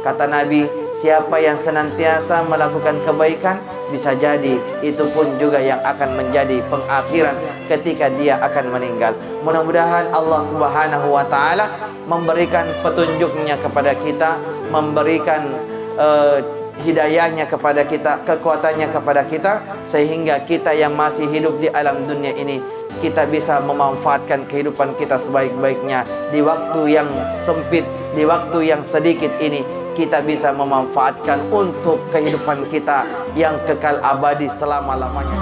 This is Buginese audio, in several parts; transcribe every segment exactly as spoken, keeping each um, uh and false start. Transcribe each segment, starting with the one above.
Kata Nabi, siapa yang senantiasa melakukan kebaikan, bisa jadi itu pun juga yang akan menjadi pengakhiran ketika dia akan meninggal. Mudah-mudahan Allah Subhanahu wa Ta'ala memberikan petunjuknya kepada kita, memberikan, eh, hidayahnya kepada kita, kekuatannya kepada kita, sehingga kita yang masih hidup di alam dunia ini, kita bisa memanfaatkan kehidupan kita sebaik-baiknya. Di waktu yang sempit, di waktu yang sedikit ini, kita bisa memanfaatkan untuk kehidupan kita yang kekal abadi selama-lamanya.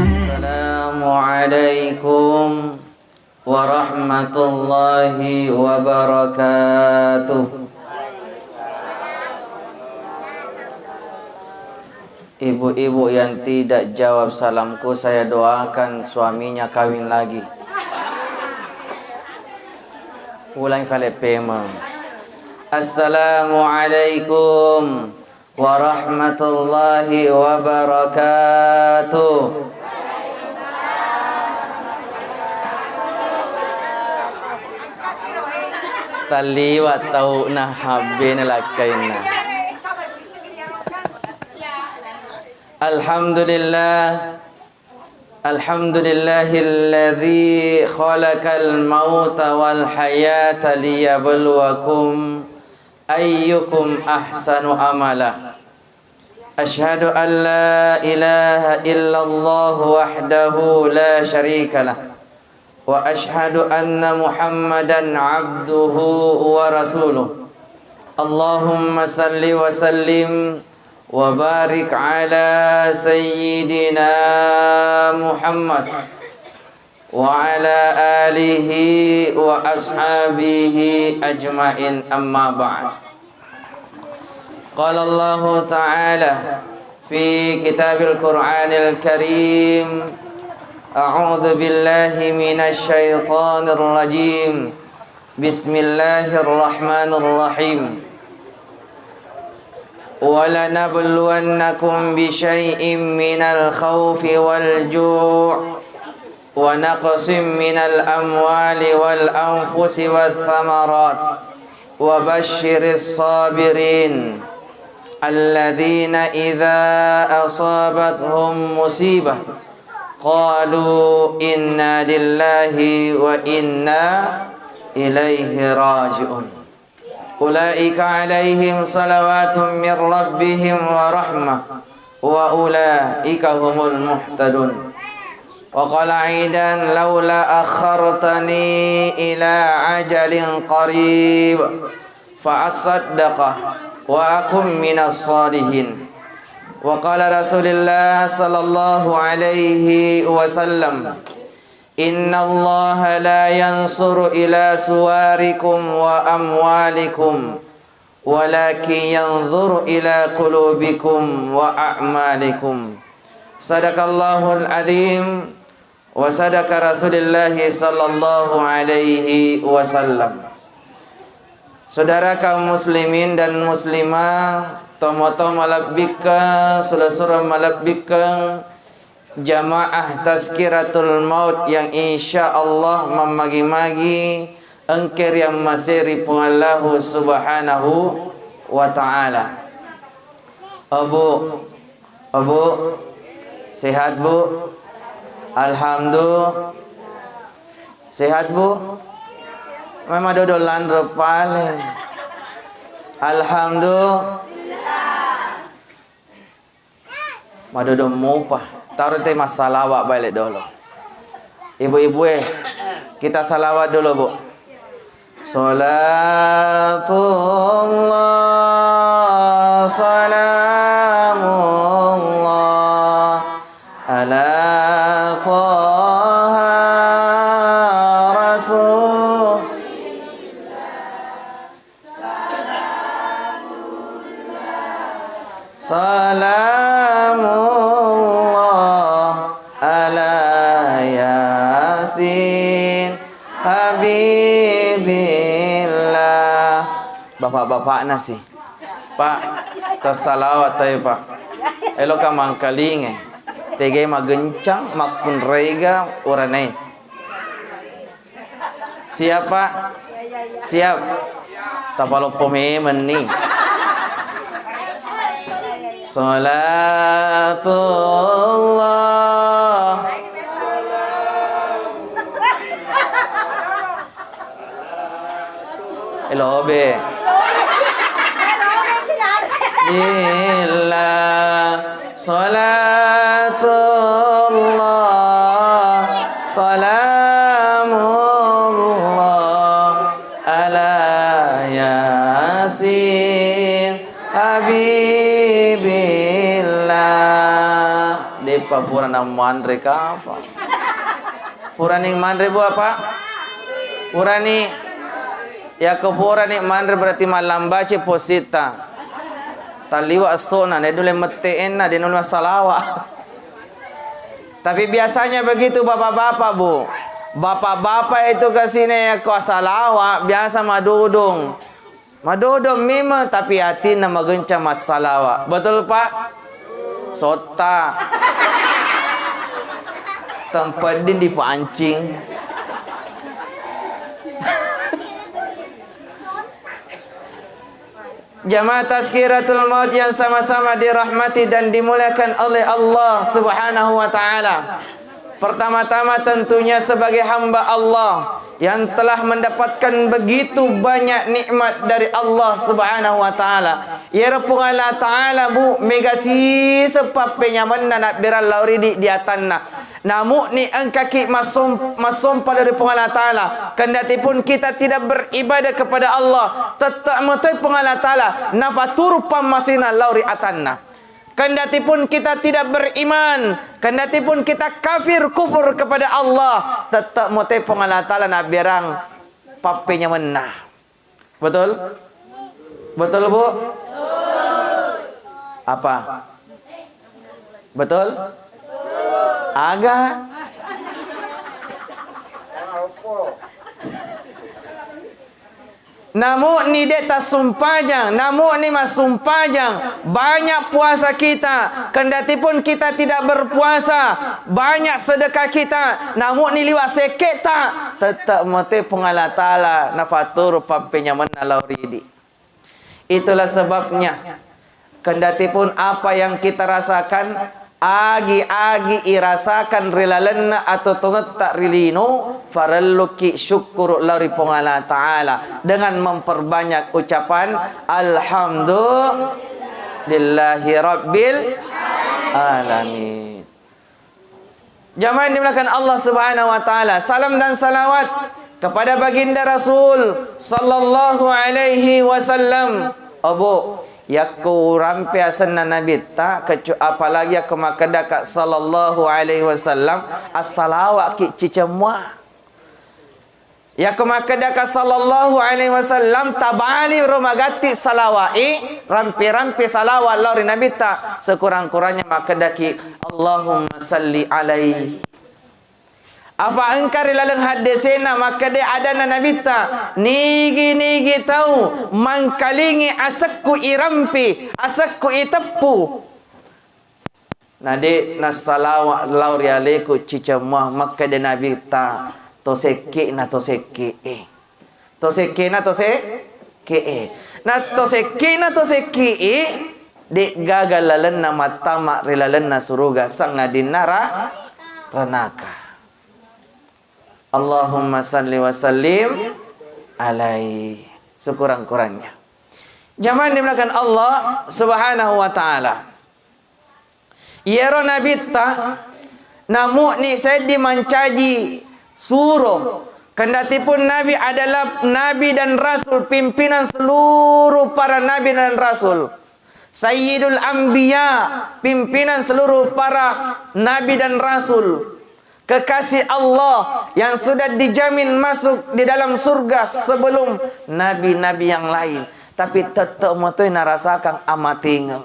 Assalamualaikum warahmatullahi wabarakatuh. Ibu-ibu yang tidak jawab salamku, saya doakan suaminya kawin lagi. Ulang kali pemeng. Assalamualaikum warahmatullahi wabarakatuh. Talliwa tau'na, habbena lakkainna. Alhamdulillah. Alhamdulillahilladzi khalaqal mauta wal hayata liyabluwakum ayyukum ahsanu amala. Asyhadu an la ilaha illallah wahdahu la syarikalah. Wa asyhadu anna Muhammadan abduhu wa rasuluh. Allahumma salli wa sallim wa barik ala sayyidina Muhammad wa ala alihi wa ashabihi ajmain, amma ba'd. Qala Allahu ta'ala fi kitabil Qur'anil Karim, a'udzu billahi minasy syaithanir rajim. Bismillahirrahmanirrahim. Wa lanabluwannakum bi syai'im minal khaufi wal ju', wa naqsim minal amwali wal anfusi wath thamarat, wa basysyiris sabirin, alladzina idza asabathum musibah, qalu inna lillahi wa inna ilaihi raji'un. Ulaika alaihim salawatun mir rabbihim wa rahmah, wa ulaika humul muhtadun. Wa qala aidan, laula akhartani ila ajalin qarib, fa asaddaqa wa akun minas salihin. Wa qala Rasulullah sallallahu alaihi wasallam, innallaha la yansuru ila suwarikum wa amwalikum, walakin yanzuru ila qulubikum wa a'malikum. Sadaqallahul azim wa sadaqa Rasulillahi sallallahu alaihi wasallam. Saudara kaum muslimin dan muslimah, tomatoa malebbikkeng, sura-sura malebbikkeng, jamaah tazkiratul maut yang insya Allah mammagi-magi engke riammaseri Puang Allahu Subhanahu wa Ta'ala. Abu, Abu, sehat, Bu? Alhamdulillah. Sehat, Bu? Memang dodol lanro pale. Alhamdulillah. Madodong mupa. Taro te massalawa bale dolo. Ibu-ibu, eh, kita salawat dulu, Bu. Salatullah, salamullah ala Taha Rasul. Salamullah ala Yasin Habibillah. Bapak-bapakna sih. Pak, tassalawat ayo, Pak. Eloka mangkalinge. Tegai magencang makkunrega urane. Siap, Pak? Siap. Tapaloppo memeng ni. Salatullah. Eh, lobe. Illa salatullah, salamullah ala Yasin Habibillah. De'pa pura namanre kapang. Purani manre, Bu, apa? Purani. Yakko purani manre berarti mallambaci posita. Talliwa essona, de' nulle mette'enna, de' nulle massalawa. Tapi biasanya begitu bapak-bapak, Bu. Bapak-bapak itu ke sini yakko assalawa biasa madodong. Madodong memang, tapi atinna magenca massalawa. Betul, Pak? Sotta. Tempedding dipancing. Jamaah Tazkiratul Maut yang sama-sama dirahmati dan dimuliakan oleh Allah Subhanahu wa Ta'ala. Pertama-tama, tentunya sebagai hamba Allah yang telah mendapatkan begitu banyak nikmat dari Allah Subhanahu wa Ta'ala. Iyaro Puang Allah Ta'ala, Bu, mega siseng pappenyamenna nabberang lao ri di, di atanna. Namu'ni engkaki massom-, massompa dari Puang Allah Ta'ala, kendati pun kita tidak beribadah kepada Allah, tetap metoi Puang Allah Ta'ala nafaturu pammasena lao ri atanna. Kendati pun kita tidak beriman, kendati pun kita kafir, kufur kepada Allah, tetap metoi Puang Allah Ta'ala nabberang pappenyamenna. Betul? Betul, Bu? Apa? Betul? Aga? Namu'ni de' tassumpajang, namu'ni massumpajang, banyak puasa kita, kendati pun kita tidak berpuasa, banyak sedekah kita, namu'ni liwa' sekke'ta, tetap metoi Puang Allah Ta'ala nafaturu pappenyamenna lao ridi. Itulah sebabnya, kendati pun apa yang kita rasakan, agi-agi irasakan ri lalenna atau tongetta ri lino, farelluki syukkuru lao ri Puang Allah Ta'ala dengan memperbanyak ucapan Alhamdulillahi Rabbil Alamin. Jamaah yang dimuliakan Allah Subhanahu wa Ta'ala, salam dan salawat kepada Baginda Rasul sallallahu alaihi wasallam. Obo, yakko urampe asenna Nabitta, kecu-, apalagi yakko makkedaka sallallahu alaihi wasallam, assalawaki cicemmua. Yakko makkedaka sallallahu alaihi wasallam, tabali ro magatti salawa'i, rampe-rampe salawat lao ri Nabitta, sekurang-kurangnya makkedaki, Allahumma salli alaihi. Apa engka ri laleng haddesena makkeda adanna Nabitta, nigi-nigi tau mangkalingi asekku irampe, asekku iteppu. Na de' nassalawa lao ri aleku cicemmua, makkeda Nabitta, to sekke'na to sekke'e. To sekke'na to sekke'e. Na to sekke'na to sekke'e, de' gaga lalenna mattama ri lalenna suruga, sangadinna ra-, ranaka. Allahumma salli wa sallim alaihi. Sekurang-kurangnya. Jamaah yang dimuliakan Allah Subhanahu wa Ta'ala. Iyaro Nabitta, namu'ni seddi mancaji suro. Kendatipun Nabi adalah Nabi dan Rasul, pimpinan seluruh para Nabi dan Rasul. Sayyidul Anbiya, pimpinan seluruh para Nabi dan Rasul. Kekasih Allah yang sudah dijamin masuk di dalam surga sebelum nabi-nabi yang lain. Tapi tetteq metoi narasakan amatengeng.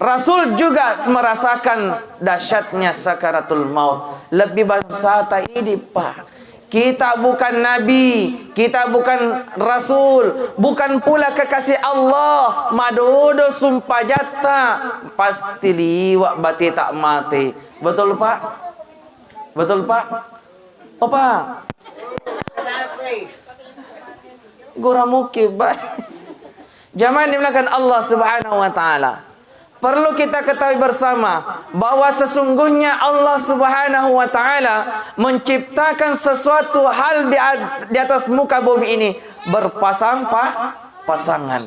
Rasul juga merasakan dahsyatnya sakaratul maut. Lebbi bangsata idi, Pak. Kita bukan nabi, kita bukan rasul, bukan pula kekasih Allah. Madodo sumpajatta, pasti liwa bateta mate. Betul, Pak? Betul, Pak? Oh, Pak. Gora muki, ba. Jamaah dimuliakan Allah Subhanahu wa Ta'ala. Perlu kita ketahui bersama bahwa sesungguhnya Allah Subhanahu wa Ta'ala menciptakan sesuatu hal di at-, di atas muka bumi ini berpasang pa-, pasangan.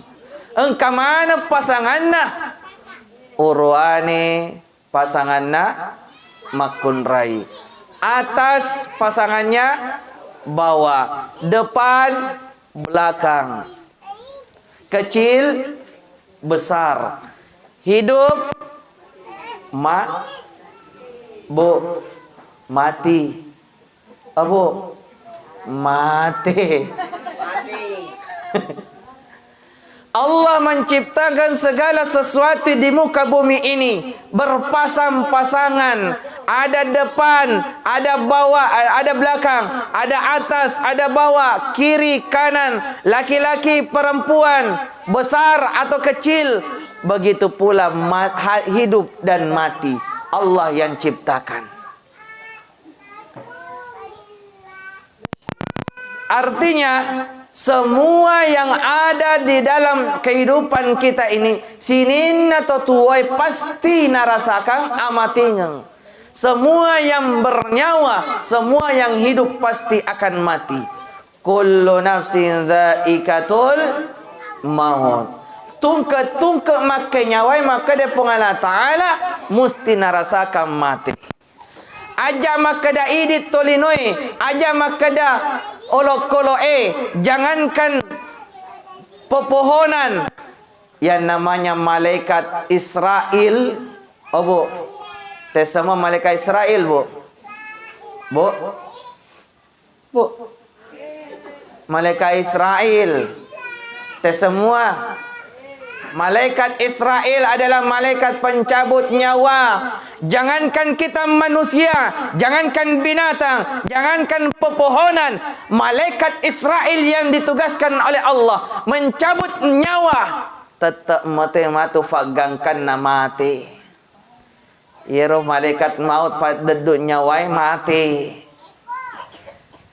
Engka maneng pasanganna? Uruane pasanganna makkunrai. Atas pasangannya bawah, depan belakang, kecil besar, hidup ma-, bu-, mati. Abu, mate. Allah menciptakan segala sesuatu di muka bumi ini berpasang-pasangan. Ada depan, ada bawah, ada belakang, ada atas, ada bawah, kiri, kanan, laki-laki, perempuan, besar atau kecil. Begitu pula ma-, ha-, hidup dan mati. Allah yang ciptakan. Artinya, semua yang ada di dalam kehidupan kita ini, sininna to tuwoe pasti narasakang amatingeng. Semua yang bernyawa, semua yang hidup pasti akan mati. Kullu nafsin dzaiqatul maut. Tungke-tungke makkenyawae, makkeda Puang Allah Ta'ala, musti narasakang mate. Aja makkeda idi tolinoe, aja makkeda olokoloe, jangankan pepohonan, yang namanya malaikat Israel, oh, Bu, tes semua malaikat Israel, Bu. Bu, Bu. Malaikat Israel. Tes semua. Malaikat Israel adalah malaikat pencabut nyawa. Jangankan kita manusia, jangankan binatang, jangankan pepohonan, malaikat Israel yang ditugaskan oleh Allah mencabut nyawa, tetap mate matu faggangkanna mate. Iyaro malaikat maut paddeddu nyawae mate.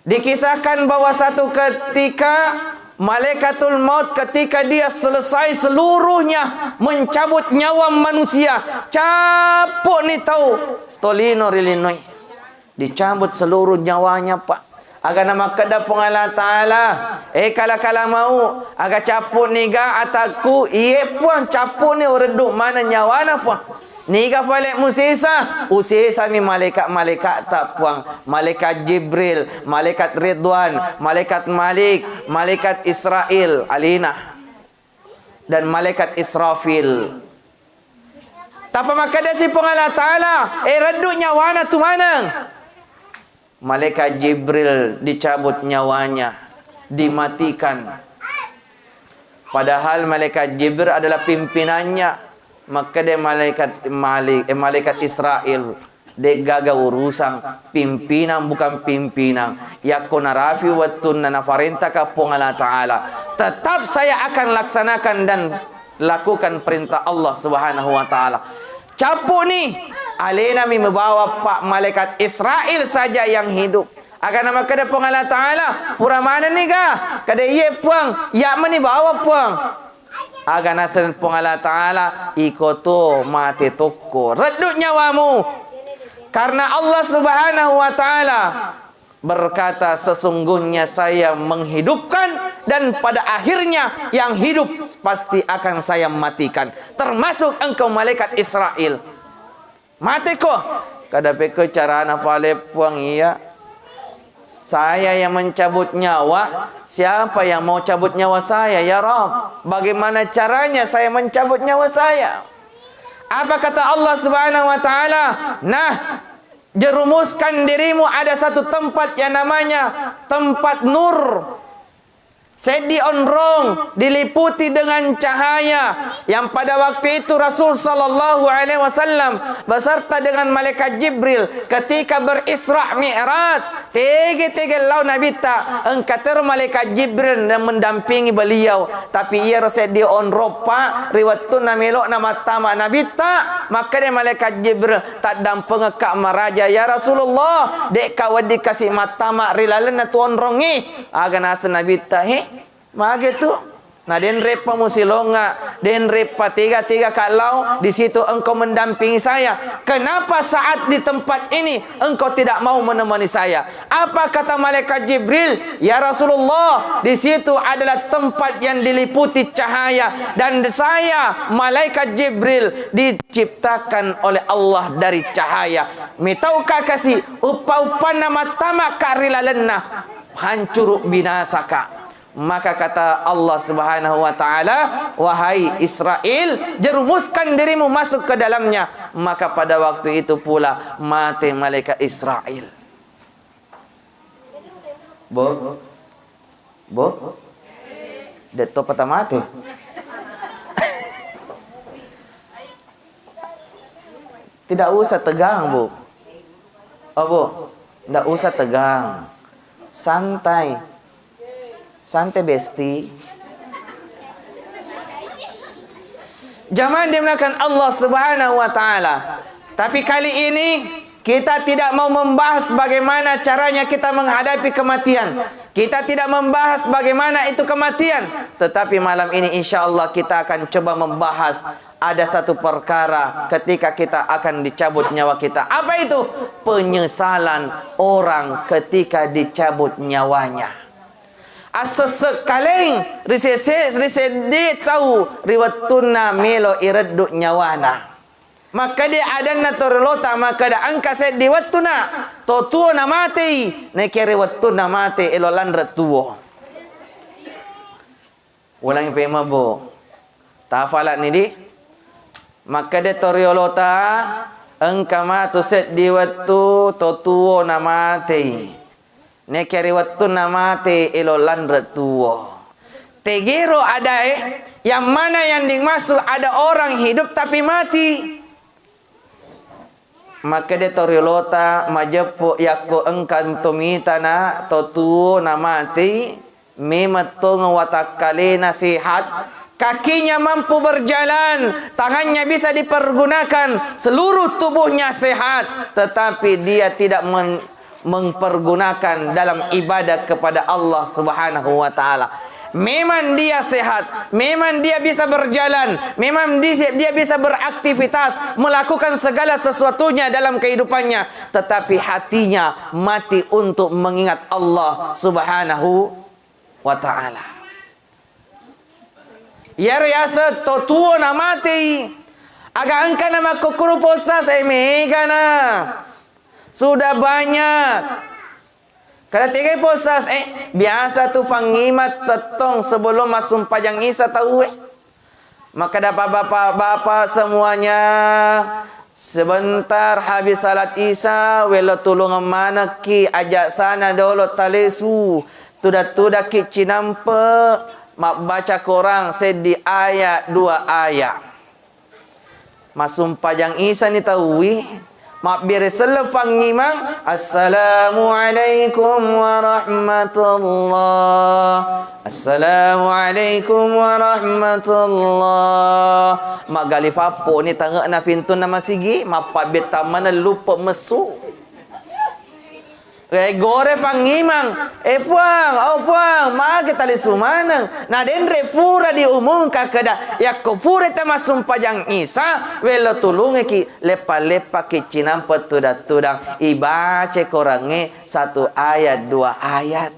Dikisahkan bahwa satu ketika malaikatul maut, ketika dia selesai seluruhnya mencabut nyawa manusia, cappu'ni tau tolino ri linoi. Dicabut seluruh nyawanya, Pak. Aga namakkeda Puang Allah Ta'ala, "Eh, kala-kala mau, aga cappu'ni ga atakku?" "Iye, Puang, cappu'ni, ureddu maneng nyawana, Puang." "Niga pale musesa?" "Usesami malaikat-malaikatta, Puang. Malaikat Jibril, malaikat Ridwan, malaikat Malik, malaikat Israil," alena, "dan malaikat Israfil." Tappa makkedasi Puang Allah Ta'ala, "Eh, reddu nyawana tu maneng." Malaikat Jibril dicabut nyawanya, dimatikan. Padahal malaikat Jibril adalah pimpinannya. Makkeda malaikat Malik, eh, malaikat Israil, "De'gaga urusang, pimpinang bukan pimpinang. Yakko narapi wettunna naparentaka Puang Allah Ta'ala, tetap saya akan laksanakan dan lakukan perintah Allah Subhanahu wa Ta'ala." Cappu'ni, alenami membawa, Pak, malaikat Israil saja yang hidup. Aga namakkeda Puang Allah Ta'ala, "Pura manenni ga?" Kada, "Iye, Puang, ya meni bawa, Puang." Aga naseng Puang Allah Ta'ala, "Iko to mate tokko, reddu nyawamu." Karena Allah Subhanahu wa Ta'ala berkata, "Sesungguhnya saya menghidupkan dan pada akhirnya yang hidup pasti akan saya matikan, termasuk engkau malaikat Israil." "Mateko." "Kada pekko carana pale, Puang, iya. Saya yang mencabut nyawa, siapa yang mau cabut nyawa saya, ya Rabb? Bagaimana caranya saya mencabut nyawa saya?" Apa kata Allah Subhanahu wa Ta'ala? "Nah, jerumuskan dirimu ada satu tempat yang namanya tempat nur." Seddi onrong diliputi dengan cahaya, yang pada waktu itu Rasul sallallahu alaihi wasallam beserta dengan malaikat Jibril ketika berisra mi'raj, tege-tege lao Nabitta, engka tero malaikat Jibril yang mendampingi beliau. Tapi iyaro seddi onrong, Pak, ri wettunna melo'na mattama Nabitta, makkeda malaikat Jibril, "Taddampengekka maraja, ya Rasulullah, de'ka wedding kasi mattama ri lalenna tu onrongnge." Aga naseng Nabitta, "He, Mage tu? Na denreppa musilonga, denreppa tega-tega ka lao, di situ engkau mendampingi saya. Kenapa saat di tempat ini engkau tidak mau menemani saya? Apa kata malaikat Jibril? Ya Rasulullah, di situ adalah tempat yang diliputi cahaya, dan saya, malaikat Jibril, diciptakan oleh Allah dari cahaya. Mitauka kasi, uppa-uppanna mattama ka ri lalenna, hancuru binasaka. Maka kata Allah Subhanahu wa Ta'ala, "Wahai Israel, jerumuskan dirimu masuk ke dalamnya." Maka pada waktu itu pula mate malaikat Israel. Bu? Bu? Detto pata mate? Tidak usah tegang, Bu. Oh, Bu, ndak usah tegang. Santai. Santai, Besti. Jamaah dimuliakan Allah Subhanahu wa Ta'ala. Tapi kali ini kita tidak mau membahas bagaimana caranya kita menghadapi kematian. Kita tidak membahas bagaimana itu kematian. Tetapi malam ini, insya Allah, kita akan coba membahas ada satu perkara ketika kita akan dicabut nyawa kita. Apa itu? Penyesalan orang ketika dicabut nyawanya. Assessek kaleng ri sese-, ri seddi tau ri wettunna melo ireddu nyawana. Makkeda adanna toriolota, makkeda engka seddi wettuna to tuo namatei, nekia ri wettunna mate elo lanre tuo. Ulangi pemeng, Bu. Tafalani di. Makkeda toriolota, engka matu seddi wettu to tuo namatei. Nekia ri wettunna mate elo lanre tuo. Tegero adae, yang mana yang dimaksud ada orang hidup tapi mati? Makkeda toriolota, majeppu yakko engka to mitana to tuo namatei, memang tongeng watakkalena sehat, kakinya mampu berjalan, tangannya bisa dipergunakan, seluruh tubuhnya sehat, tetapi dia tidak men-, mempergunakan dalam ibadah kepada Allah Subhanahu wa Ta'ala. Memang dia sehat, memang dia bisa berjalan, memang di-, dia bisa beraktivitas, melakukan segala sesuatunya dalam kehidupannya, tetapi hatinya mati untuk mengingat Allah Subhanahu wa Ta'ala. Iyaro yaseng to tuo namatei. Aga engkana makkukkuru, Pak Ustaz? Eh, megana. Sudah banyak. Kada tegai, Pak Ustaz? Eh, biasa tu pangngimang tettong sebelum massumpajang Isa tauwe. Makkeda, Pak, Bapak, Bapak semuanya, sebentar habis salat Isya, wello tulungeng manekki, aja sana dolo talesu, tudang-tudakki cinampe, mabbaca Quran seddi ayat, dua ayat. Massumpajang Isani tauwi, mabbere selleng pangngimang, "Assalamualaikum warahmatullah. Assalamualaikum warahmatullah." Maggali pappo ni tange'na pintunna masigi, mappabbetta maneng luppe messu. Eh, gore pangngimang, "Eh, Puang, oh, Puang, magi talisu maneng?" Na denre pura diumumkan keda, yakko pura tamassumpajang Isa, wello tulungeki, leppa-leppaki cinampe tudang-tudang, ibaca Korangnge satu ayat, dua ayat.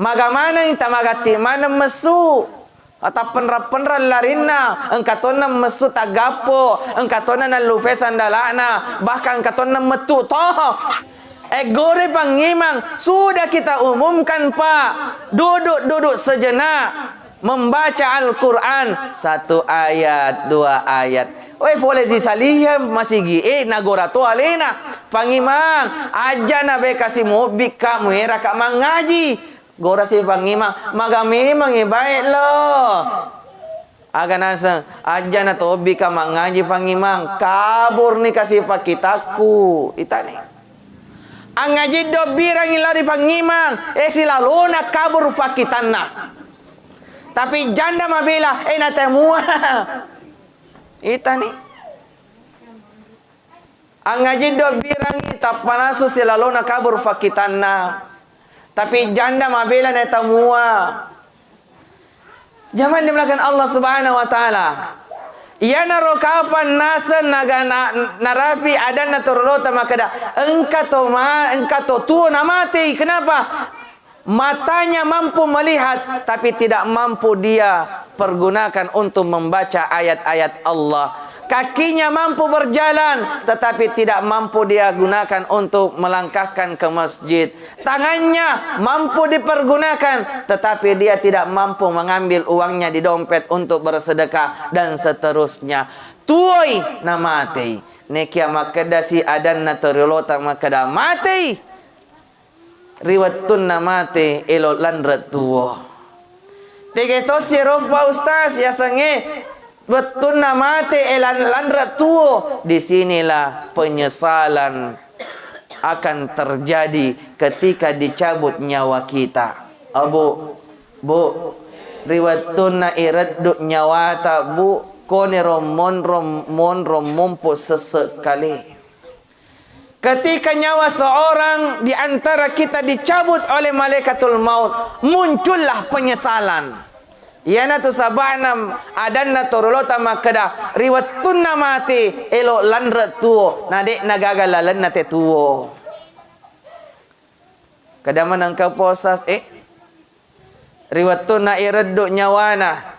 Maga maneng tamagatti maneng messu. Tappenra-penra larinna, engka tonna messu taggappo, engka tonna nallufai sandalana, bahkan engka tonna mettu toho. Eggore pangngimang, sudah kita umumkan, Pak. Duduk-duduk sejenak, membaca Al-Quran, satu ayat, dua ayat. Wae pole sisaliha masigi e, nagora to alena. Pangimang, aja na be kasi mobbi ka muera ka mangaji. Gora si pangimang, maga memang e baik lo. Aga naseng, aja na tobbi ka mangaji pangimang, kabur ni kasi pakitakku. Itani. Angaji dobbirangi lari pangimang, e silalona kabur pakitanna. Tapi janda mabela, e natemua. Itani. Angaji dobbirangi tappanasu silalona kabur fakkitanna. Tapi janda mabela na tamua. Jamaah dimuliakan Allah Subhanahu wa Ta'ala. Iyanaro kapang naseng naga na-, narapi adanna torolota makkeda, engka to ma-, engka to tuo namatei. Kenapa? Matanya mampu melihat, tapi tidak mampu dia pergunakan untuk membaca ayat-ayat Allah. Kakinya mampu berjalan, tetapi tidak mampu dia gunakan untuk melangkahkan ke masjid. Tangannya mampu dipergunakan, tetapi dia tidak mampu mengambil uangnya di dompet untuk bersedekah, dan seterusnya. Tuoi namatei. Nekia makkedasi adanna toriolota makkeda, matei ri wettunna mate elo lanre tuo. Tege tossi ero, Pak Ustaz, yasengnge wettunna mate elan-, lanre tuo, di sinilah penyesalan akan terjadi ketika dicabut nyawa kita. Abu, Bu, ri wettunna ireddu nyawata, Bu, koniro monro, monro mompo sesse kale. Ketika nyawa seorang di antara kita dicabut oleh malaikatul maut, muncullah penyesalan. Iyanatu saba'na adanna torolota makkeda, ri wettunna mate, elo lanre tuo, na de'na gaga lalenna te tuo. Kada manengka posas, eh? Ri wettunna ireddu nyawana,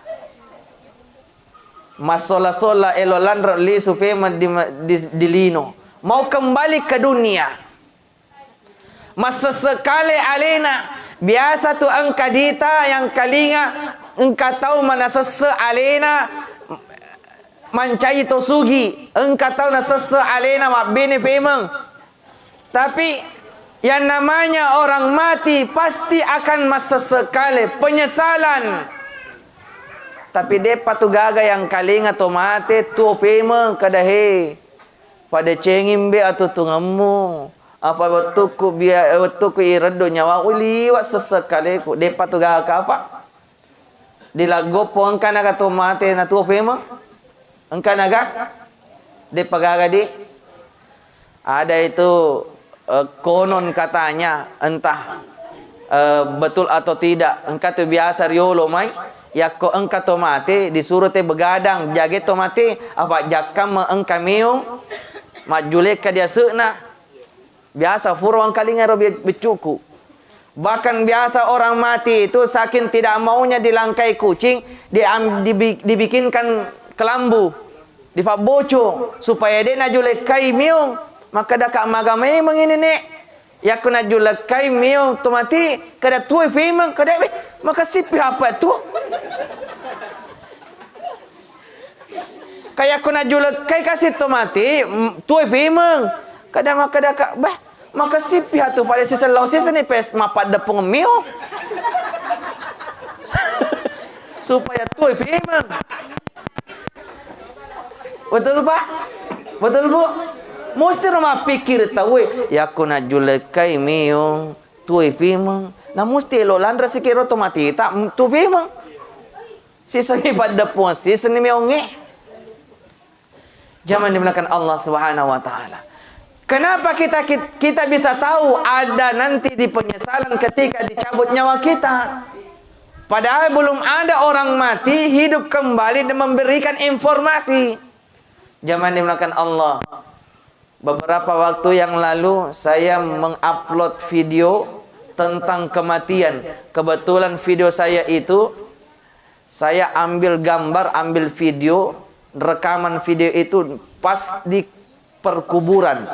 massola-sola elo lanre lisu pemeng di, di, di lino. Mau kembali ke dunia. Massesse kale alena. Biasa tu engka dita yang kalinga, engka tau manasesse alena mancaji to sugi, engka tau nasesse alena mabbene pemeng. Tapi yang namanya orang mati pasti akan massesse kale, penyesalan. Tapi de'pa tu gaga yang kalinga to mate, tuo pemeng kada he. Padecengi mbe atutungemmu. Apa wettukku bia-, wettukku ireddo nyawaku liwa sesse kaleku. De'pa tu gaga kapa. Dilaggoppo engka naga to mate natuo pemeng? Engka naga? De'pa gaga di? Ada itu, eh, konon katanya, entah, eh, betul atau tidak. Engka tu biasa riolo mai, yakko engka to mate, disuruh te begadang, jage to mate, apa jakkang me engka meong, majjulekka diase'na. Biasa furo engkalinga ro be-, beccuku. Bahkan biasa orang mati itu saking tidak maunya dilangkai kucing, diam-, dibi-, dibikinkan kelambu, difabboco, supaya de' najulekkai meong. Makkeda ka maga memeng ini, Nek. Yakko najulekkai meong to mati, kada tuoi pemeng, kada, "Weh, makessippi apa tu?" Kayakko najulekkai kasi to mati, mm, tuoi pemeng. Kada makkeda ka, "Bah, makessippi atu pada siseng lao siseng ni pes mapaddeppung mio." Supaya tuoi pemeng. Betul, Pak? Betul, Bu? Musti ro mappikir tauwe, yakko najulekkai mio, tuoi pemeng. Na musti elo lanre sikero to matita, mm, tuoi pemeng. Sisengngi paddeppuang, sisenni meongnge. Jamaah dimuliakan Allah Subhanahu wa Ta'ala. Kenapa kita, kit-, kita bisa tahu ada nanti di penyesalan ketika dicabut nyawa kita? Padahal belum ada orang mati hidup kembali dan memberikan informasi. Jamaah dimuliakan Allah. Beberapa waktu yang lalu, saya mengupload video tentang kematian. Kebetulan video saya itu, saya ambil gambar, ambil video, rekaman video itu pas di perkuburan.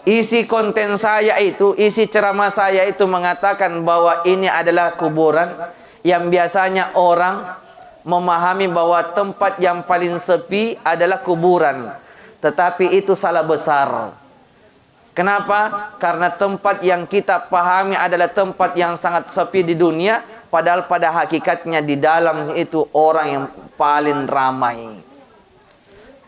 Isi konten saya itu, isi ceramah saya itu mengatakan bahwa ini adalah kuburan yang biasanya orang memahami bahwa tempat yang paling sepi adalah kuburan. Tetapi itu salah besar. Kenapa? Karena tempat yang kita pahami adalah tempat yang sangat sepi di dunia, padahal pada hakikatnya di dalam itu orang yang paling ramai.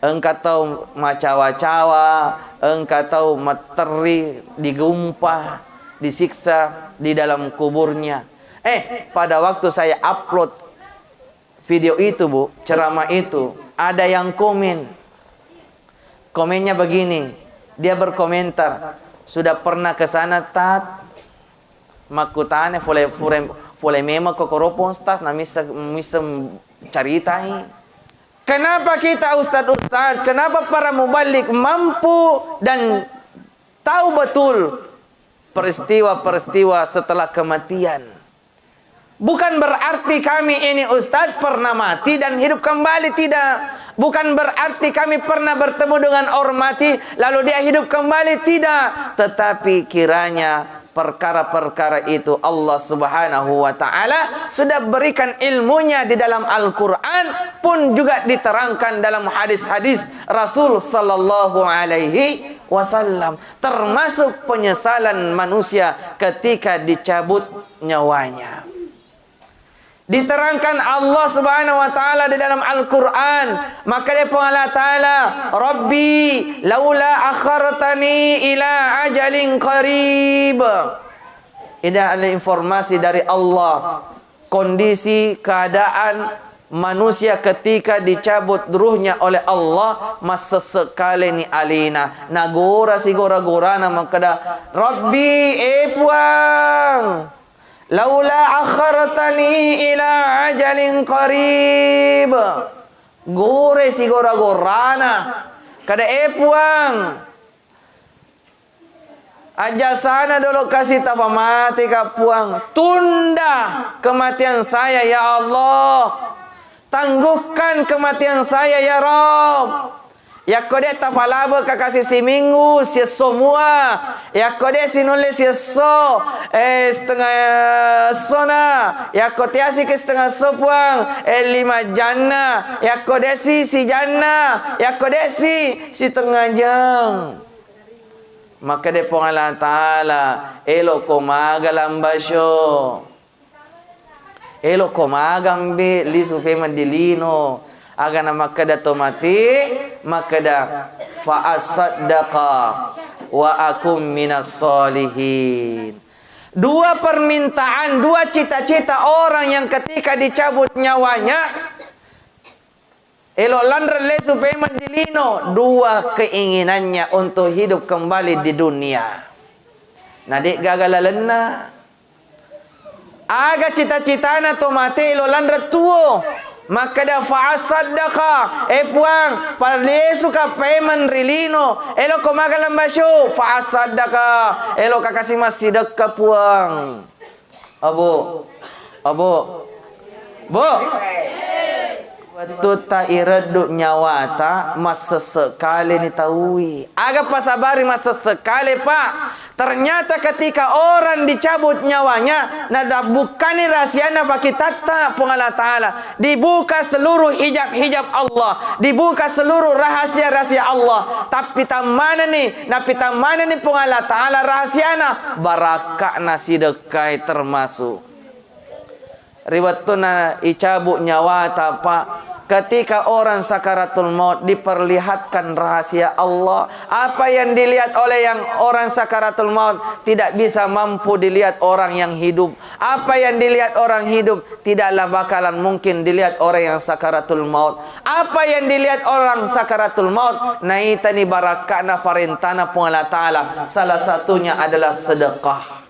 Engka tau macawa-cawa, engka tau matterri, digumpa, disiksa di dalam kuburnya. Eh, pada waktu saya upload video itu, Bu, ceramah itu, ada yang komen. Komennya begini, dia berkomentar, "Sudah pernah ke sana, Tat?" Makkutana pole pura, Pole memang kokoropo ustaz, na misseng, misseng caritai. Kenapa kita ustaz-ustaz, kenapa para mubalik mampu dan tahu betul peristiwa-peristiwa setelah kematian? Bukan berarti kami ini ustaz pernah mati dan hidup kembali, tidak. Bukan berarti kami pernah bertemu dengan orang mati lalu dia hidup kembali, tidak. Tetapi kiranya perkara-perkara itu Allah Subhanahu wa Ta'ala sudah berikan ilmunya di dalam Al-Quran, pun juga diterangkan dalam hadis-hadis Rasul Sallallahu Alaihi Wasallam, termasuk penyesalan manusia ketika dicabut nyawanya. Diterangkan Allah Subhanahu wa Ta'ala di dalam Al-Quran, maka dia Puang Allah Ta'ala, "Rabbi, laula akhartani ila ajalin qarib." Ini adalah informasi dari Allah. Kondisi, keadaan manusia ketika dicabut ruhnya oleh Allah, massessekkaleni alena. Nagora sigora-gorana makkeda, "Rabbi, eh Puang, laula akhartani ila ajalin qarib." Gore sigora-gorana. Kada, "Eh Puang, ajasana dolo kasi tapamateka Puang. Tunda kematian saya ya Allah. Tangguhkan kematian saya ya Rabb." Yakko de' tapalabeka kasi siminggu, siesso mua. Yakko de' sinulle siesso, eh, setengah essona. Yakko tiasiki setengah esso Puang, eh, lima janna. Yakko de' si sijanna. Yakko de' si sitengah jang. Makkeda Puang Allah Ta'ala, "Elokko maga lamba syo. Elokko maga mbe lisu pemeng di lino." Aga na makkeda to mate, makkeda, "Fa asaddaqa wa akum minas solihin." Dua permintaan, dua cita-cita orang yang ketika dicabut nyawanya, elo lanre lesu pemeng di lino, dua keinginannya untuk hidup kembali di dunia. Na de' gaga lalenna. Aga cita-citana to mate elo lanre tuo. Makkeda, "Fa asaddaqa, eh Puang, palesuka pemeng ri lino, elokko maga lamba syo." Fa asaddaqa, eloka kasi massidekka Puang. Abu, Abu, Bu. Wettutta ireddu nyawata, massesse kaleni taui. Aga pasabari massesse kale, Pak? Ternyata ketika orang dicabut nyawanya, natabukkani rahasiana pakitatta Puang Allah Ta'ala. Dibuka seluruh hijab-hijab Allah, dibuka seluruh rahasia-rahasia Allah. Tapi tammanani, napitammanani Puang Allah Ta'ala rahasiana, barakka'na sidekkai termasuk. Ri wettunna icabu nyawata, Pak, ketika orang sakaratul maut diperlihatkan rahasia Allah, apa yang dilihat oleh yang orang sakaratul maut tidak bisa mampu dilihat orang yang hidup. Apa yang dilihat orang hidup tidaklah bakalan mungkin dilihat orang yang sakaratul maut. Apa yang dilihat orang sakaratul maut, naitani barakka'na parentana Puang Allah Ta'ala. Salah satunya adalah sedekah.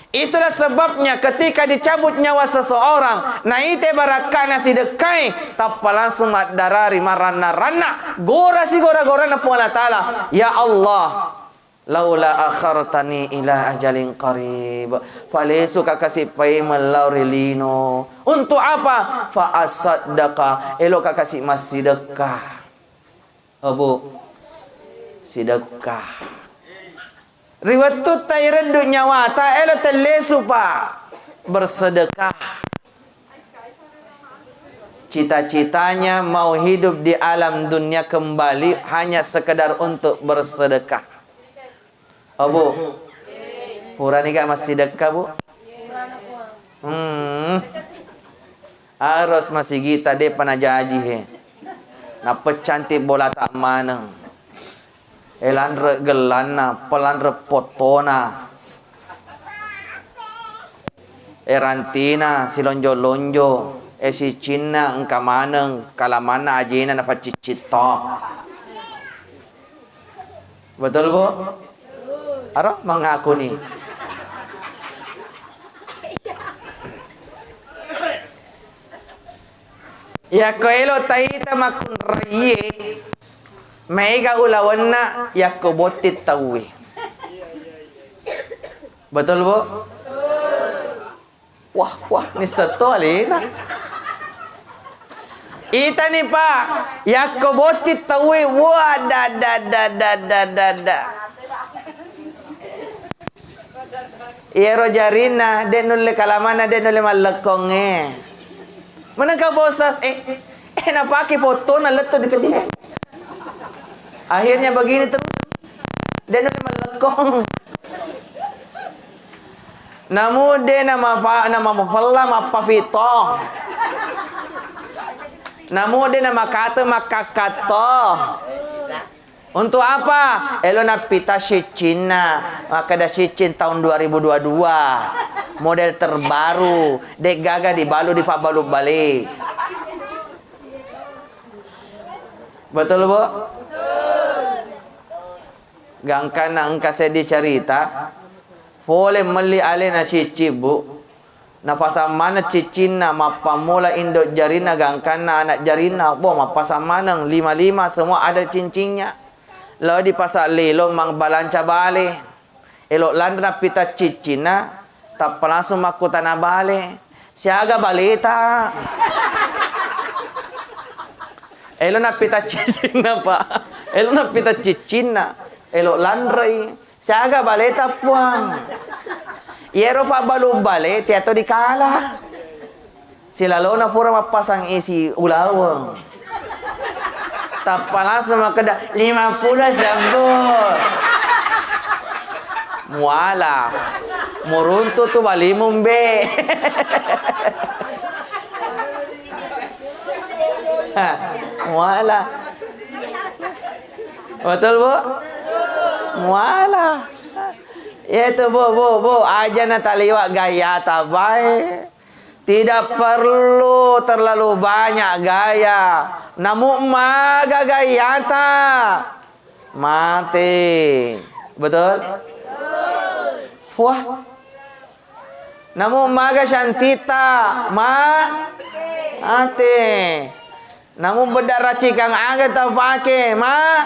Itulah sebabnya ketika dicabut nyawa seseorang, naite barakka'na sidekkai, tappa langsung maddarari maranna-ranna, gora sigora-gorana Puang Allah Ta'ala. Ya Allah, laula akhartani ila ajalin qarib. Palesuka kasi paimeng lao ri lino. Untuk apa? Fa asaddaqa. Eloka kasi massidekka. Abu, sidekka. Ri wettutta ireddu nyawata, elo tellesu, Pak, bersedekah. Cita-citanya mau hidup di alam dunia kembali hanya sekedar untuk bersedekah. Oh, Bu. Purani ga massidekka, Bu? Hmm. Aros masigita de'pa najaji he. Napeccanti bolata maneng. E lanre gellanna, pelanre pottona. E rantina silonjo-lonjo, e sicinna engka maneng, kalamanna ajena napaccicci to. Betul, Bu? Aro mangakuni. Yakko elo taita makkunraie, maega ulawenna yakko botting tauwe. Betul, Bu? Wah, wah, nisseng to alena. Itani, Pak, yakko botting tauwe, wah, da, da, da, da, da, da, da. Iyaro jarinna, de' nulle kalamanna, de' nulle mallekkongnge. Menengka, Pak Ustaz, eh, eh, napake foto, nalettu di kedie. Akhirnya begini terus. De' nulle mallekkong. Namu de' namapa-, namapella mappafitto. Namu de' namakate makkakkato. Untuk apa? Elo nappita siccinna. Makkeda siccing tahun dua ribu dua dua. Model terbaru. De' gaga dibalu, dipabbalu bale. Betul, Bu? Gangkanna engka seddi carita, pole melli alena ciccing, Bu. Napasang maneng ciccinna, mappammula indo jarinna, gangkanna anak jarinna, bo, mappasang maneng, lima-lima, semua ada cincingnya. Lao di pasar lilo mabbalanca bale. Elo lanre nappita ciccinna, tappa langsung makkutana bale, "Siaga baleta?" Elo nappita ciccinna, Pak. Elo nappita ciccinna. Elo lanrei, "Siaga baleta, Puang?" Iyaro pabbalu bale, teato dikala. Silalona pura mappasang isi ulaweng. Tappa langsung makkeda, "Lima puluh sebbu." Muala. Muruntu tu balimu, Mbe. Muala. Betul, Bu? Muala. Itu, Bu, Bu, Bu, aja nataliwa gayata bae. Tidak perlu terlalu banyak gaya. Namu maga gayata, mate. Betul? Wah. Namu maga cantita, ma-, mate. Namu bedda racikang aga tau pake, ma-,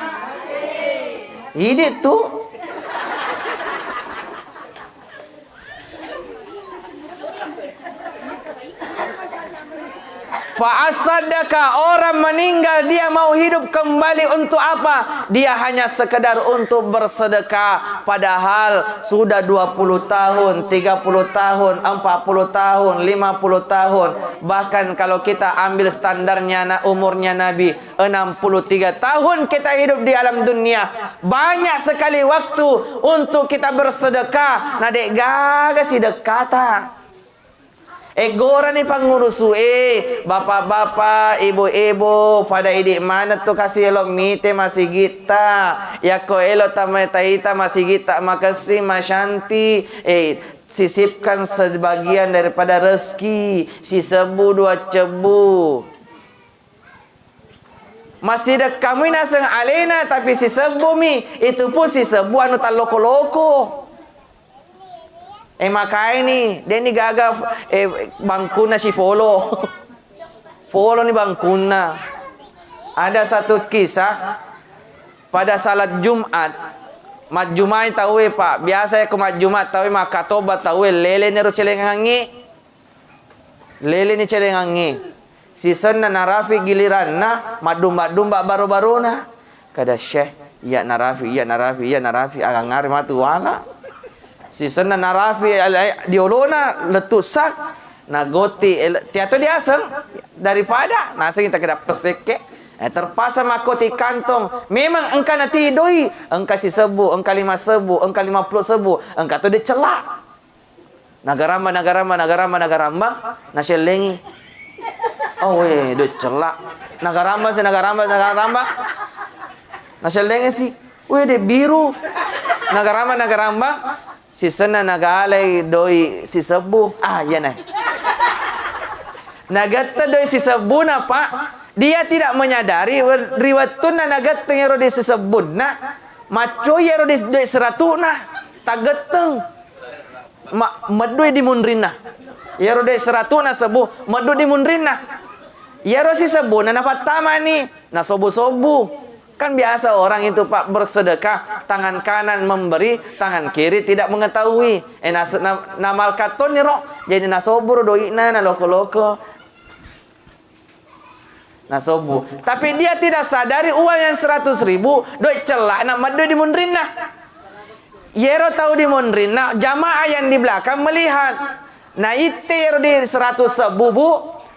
idi tu. Fa'asadaka, orang meninggal, dia mau hidup kembali untuk apa? Dia hanya sekedar untuk bersedekah. Padahal sudah dua puluh tahun, tiga puluh tahun, empat puluh tahun, lima puluh tahun. Bahkan kalau kita ambil standarnya na-, umurnya Nabi, enam puluh tiga tahun kita hidup di alam dunia. Banyak sekali waktu untuk kita bersedekah. Na de' gaga sidekkata. Eggorani pangurusu e, bapak-bapak, ibu-ibu, pada idi maneng tu kasi elo mite masigitta. Yakko elo tama taita masigitta makessing, masyanti, eh, sisipkan sebagian daripada rezeki, sisebbu dua cebbu. Massidekkami naseng alena, tapi sisebbumi, itu pun sisebbu anu talloko-loko. Eh, makaini, de'ni gaga, eh, bangkunna sifolo. Foloni bangkunna. Ada satu kisah, pada salat Jumat, majjumai tauwe, Pak. Biasa yakko majjuma tauwe, makkatoba tauwe, leleni ro celengangnge. Leleni celengangnge. Sisenna narapi giliranna, maddumba-dumba baro-barona. Kada, "Syekh, iya narapi, iya narapi, iya narapi, agangngari matu wala." Sisenna narapi, al-, al-, diolona, lettu sak, nagoti, el-, tiato diaseng, daripada, nasengi takeda pesekke, eh, terpaksa makkoti kantong. Memang engka natidoi, engka sisebbu, engka lima sebbu, engka lima puluh sebbu, engka to dicella. Nagaramba, nagaramba, nagaramba, nagaramba, nasellengi. Oh, weh, doi cella. Nagaramba si, nagaramba, nagaramba. Nasellengi si. Weh, de biru. Nagaramba, nagaramba. Sisenna nagalai doi sisebbu. Ah, iya na. Nagette doi sisebbuna, Pak. Dia tidak menyadari wer-, ri wettunna nagette ero doi sisebbunna, maccoi ero doi, doi seratuna. Tagetteng. Ma-, meddui di munrinna. Iyaro de seratu'na sebbu, meddu di munrinna. Iyaro sisebbuna nafattamani, nasobbu-sobbu. Kan biasa orang itu, Pak, bersedekah, tangan kanan memberi, tangan kiri tidak mengetahui. Eh, nas-, na-, namalkattonni ro, jadi nasobburo doi'na, naloko-loko. Nasobbu. Tapi dia tidak sadari uang yang seratus ribu, doi cella'na meddu di munrinna. Yero tau di munrinna, jamaah yang di belakang melihat. Naitte yero di seratus sebbu, Bu.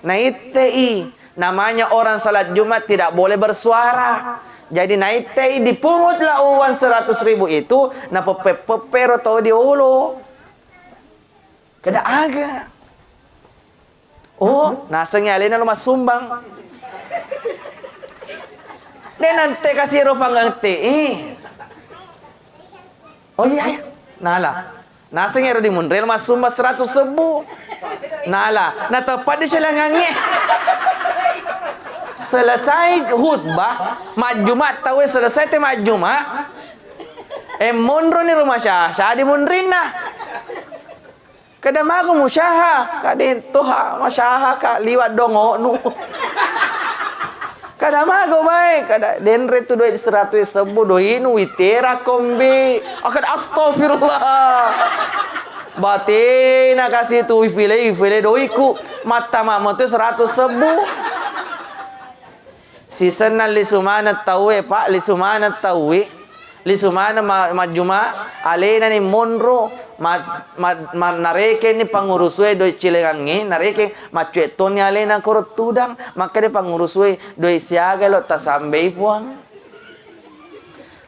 Naittei. Namanya orang salat Jumat tidak boleh bersuara. Jadi naittei, dipungutlah uang seratus ribu itu, napeppe-peppe ro tau di olo. Kada aga. Oh, nasengngi alena lo massumbang. De nante kasi ro pangerti. Oh iya, iya. Nala. Nasengngi ro di munre lo massumbang seratus sebbu. Nala, nateppa di celengangnge. Selesai khutbah, majjuma tauwe selesai te majjuma. E monro ni rumah syah, syah di munrinna. Kada mago musyaha, kada toha masyaha ka liwat dongonu. Kada mago bae, kada denre tu doi seratus sebbu doinu witera kombi. Akad astagfirullah. Batena kasi tu wifile, wifile doiku. Mattama mate seratus sebbu. Sisenna lisu maneng tauwe, Pak, lisu maneng tauwe. Lisu maneng ma-, majjuma, alenani monro, ma-, ma-, ma-, narekeni pangurusue doi cilengangnge, narekeng maccue tonni alena koro tudang, makkeda pangurusue doi siaga lo tasambei Puang.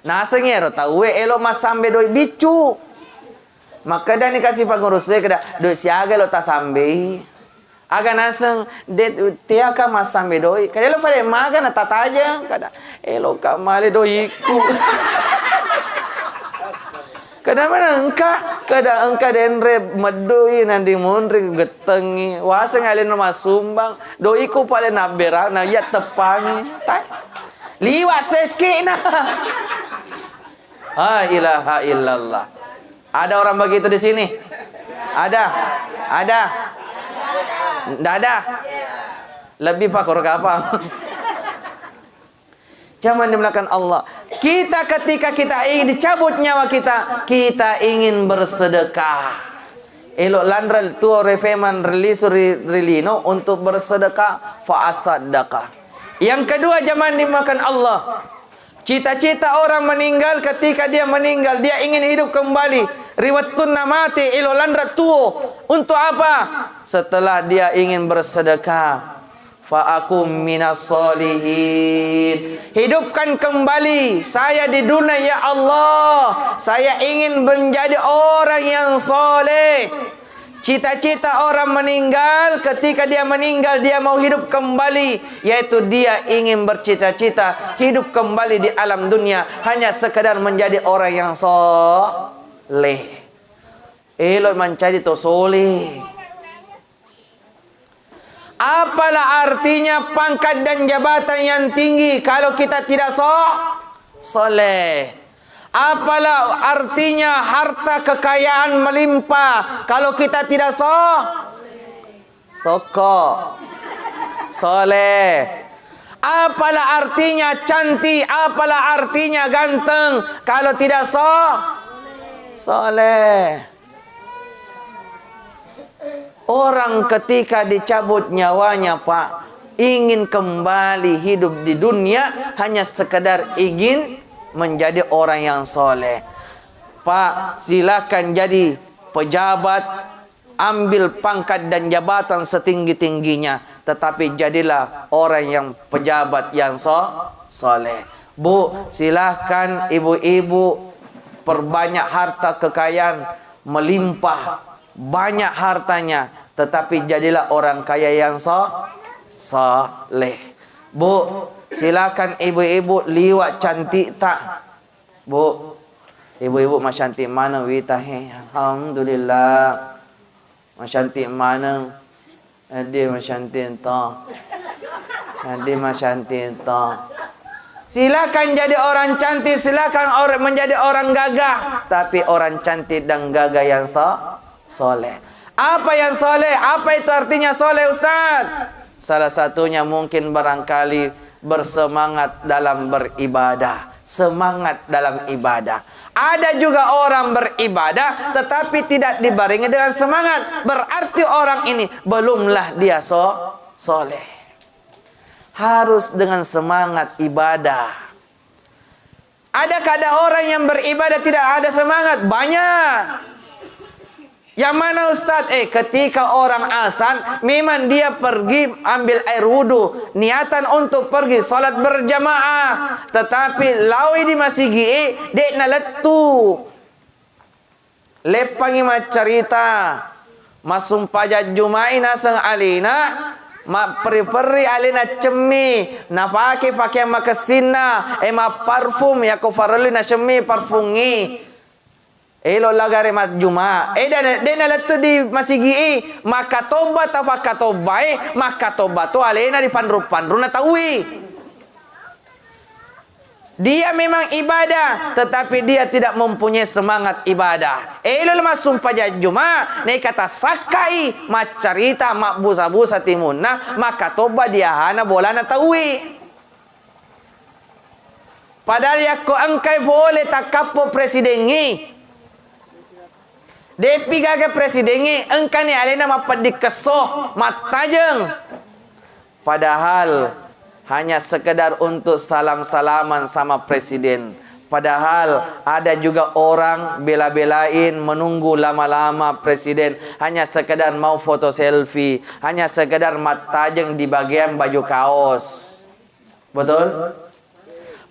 Nasengngi ero tauwe elo massambe doi biccu. Makkedani kasi pangurusue keda, doi siaga lo tasambei. Aga naseng, de, teaka massambe doi. Kada elo pale maga na tatajeng. Kada, eloka male doiku. Kada mana engka, kada engka denre meddui nandi munri gettengi. Waseng alena massumbang. Doiku pale nabbera, na iya teppangi. Tai. Liwa sekki na. La ilaha illallah. Ada orang begitu di sini? Ada? Ada? Ndak ada? Lebih pakor kapang. Jangan dimuliakan Allah. Kita ketika kita ingin dicabut nyawa kita, kita ingin bersedekah. Elo lanra tuo refeman rilisu ri, rilino untuk bersedekah, fa asaddaqa. Yang kedua, jangan dimakan Allah. Cita-cita orang meninggal, ketika dia meninggal, dia ingin hidup kembali. Ri wettunna mate, elo lanra tuo. Untuk apa? Setelah dia ingin bersedekah. Fa akum minas solihin. Hidupkan kembali saya di dunia, ya Allah. Saya ingin menjadi orang yang soleh. Cita-cita orang meninggal, ketika dia meninggal, dia mau hidup kembali, yaitu dia ingin bercita-cita hidup kembali di alam dunia, hanya sekedar menjadi orang yang soleh. Elo mancaji to soleh. Apalah artinya pangkat dan jabatan yang tinggi kalau kita tidak so-, soleh? Apalah artinya harta kekayaan melimpah kalau kita tidak so-, soko, soleh? Apalah artinya cantik, apalah artinya ganteng kalau tidak so-, soleh? Orang ketika dicabut nyawanya, Pak, ingin kembali hidup di dunia, hanya sekedar ingin menjadi orang yang soleh. Pak, silakan jadi pejabat, ambil pangkat dan jabatan setinggi-tingginya, tetapi jadilah orang yang pejabat yang so-, soleh. Bu, silakan ibu-ibu perbanyak harta kekayaan melimpah, banyak hartanya, tetapi jadilah orang kaya yang so-, soleh. Bu, silakan ibu-ibu liwat cantik tak? Bu, ibu-ibu macantik maneng wita he. Alhamdulillah. Macantik maneng. Adi macantik to. Adi macantik to. Silakan jadi orang cantik, silakan or-, menjadi orang gagah. Tapi orang cantik dan gagah yang so-, soleh. Apa yang soleh? Apa itu artinya soleh, Ustaz? Salah satunya mungkin barangkali bersemangat dalam beribadah. Semangat dalam ibadah. Ada juga orang beribadah tetapi tidak dibarengi dengan semangat. Berarti orang ini belumlah dia so-, soleh. Harus dengan semangat ibadah. Adakah ada orang yang beribadah tidak ada semangat? Banyak. Yang mana, Ustaz? Eh, ketika orang azan, memang dia pergi ambil air wudhu, niatan untuk pergi salat berjamaah. Tetapi laoi di masigi, eh, dek nalettu. Leppangngi maccarita, massumpajang Juma'i naseng alena, mapperri-perri alena cemmi, napake pakeang makessinna, e, mapparfum, yakko farelli nacemmi parfungngi. Elo lagare majjuma, e, de-, de nalettu di masigi'i, makkatobba tapakkatobbae, makkatobba to alena di panru-panruna tauwi. Dia memang ibadah, tetapi dia tidak mempunyai semangat ibadah. Elo massumpajang Juma, naika tasakkai, maccarita, mabbusa-busa timunna, makkatobba diahana bolana tauwi. Padahal yakko engkai pole takkappo presidengngi, De'pi gaga presidengnge, engkani alena mappeddikkesso, mattajeng. Padahal hanya sekedar untuk salam-salaman sama presiden. Padahal ada juga orang bela-belain menunggu lama-lama presiden hanya sekedar mau foto selfie, hanya sekedar mattajeng di bagian baju kaos. Betul?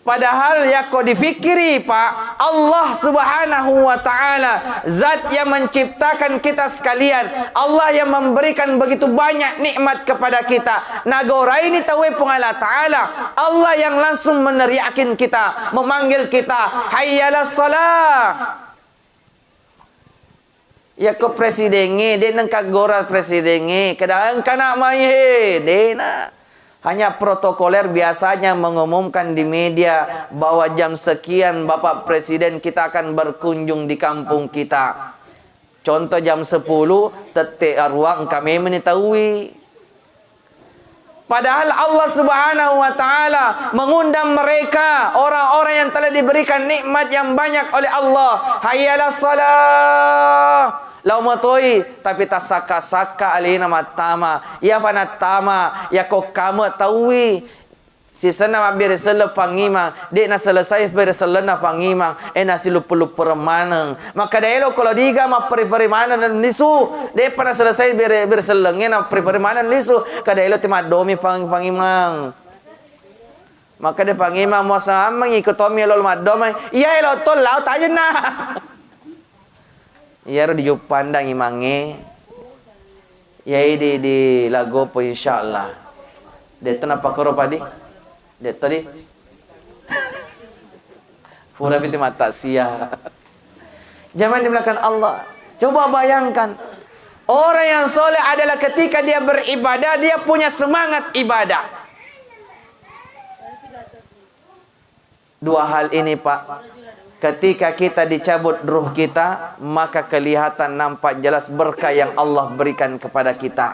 Padahal yakko difikiri, Pak, Allah Subhanahu wa Ta'ala, Zat yang menciptakan kita sekalian, Allah yang memberikan begitu banyak nikmat kepada kita. Nagoraini tauwe Puang Allah Ta'ala, Allah yang langsung meneriakin kita, memanggil kita, "Hayya 'alas shalah." Yakko presidengnge, de' nengka gora presidengnge, keda engkana mai he, de'na. Hanya protokoler biasanya mengumumkan di media bahwa jam sekian Bapak Presiden kita akan berkunjung di kampung kita. Contoh jam sepuluh, tette aruang engka memeni tauwi. Padahal Allah Subhanahu wa Ta'ala mengundang mereka, orang-orang yang telah diberikan nikmat yang banyak oleh Allah. "Hayya 'alas shalah." Lao matoi, tapi tassakka-sakka alena mattama. Iyapa nattama, yako kame tauwi. Sisenna mabbere selleng pangimang, de' naselesai bere sellenna pangimang, e, nasiluppu-luppereng maneng. Makkeda elo ko lao diga mapperi-peri maneng lisu, de'pa naselesai bere, bere sellengnge napperi-peri maneng lisu, kada elo te maddomi pang-, pangimang. Makkeda pangimang, muaseng ammengngi ko tommi elo maddomai, iya elo to lao tajenna. Iyaro di Juppandang imangnge, iyai di, di Lagopo, insyaallah. De'to napakkoro padi? De'to di? Pura piti mattasia. Jamaah di belakang Allah. Coba bayangkan. Orang yang soleh adalah ketika dia beribadah, dia punya semangat ibadah. Dua hal ini, Pak. Ketika kita dicabut ruh kita, maka kelihatan nampak jelas berkah yang Allah berikan kepada kita.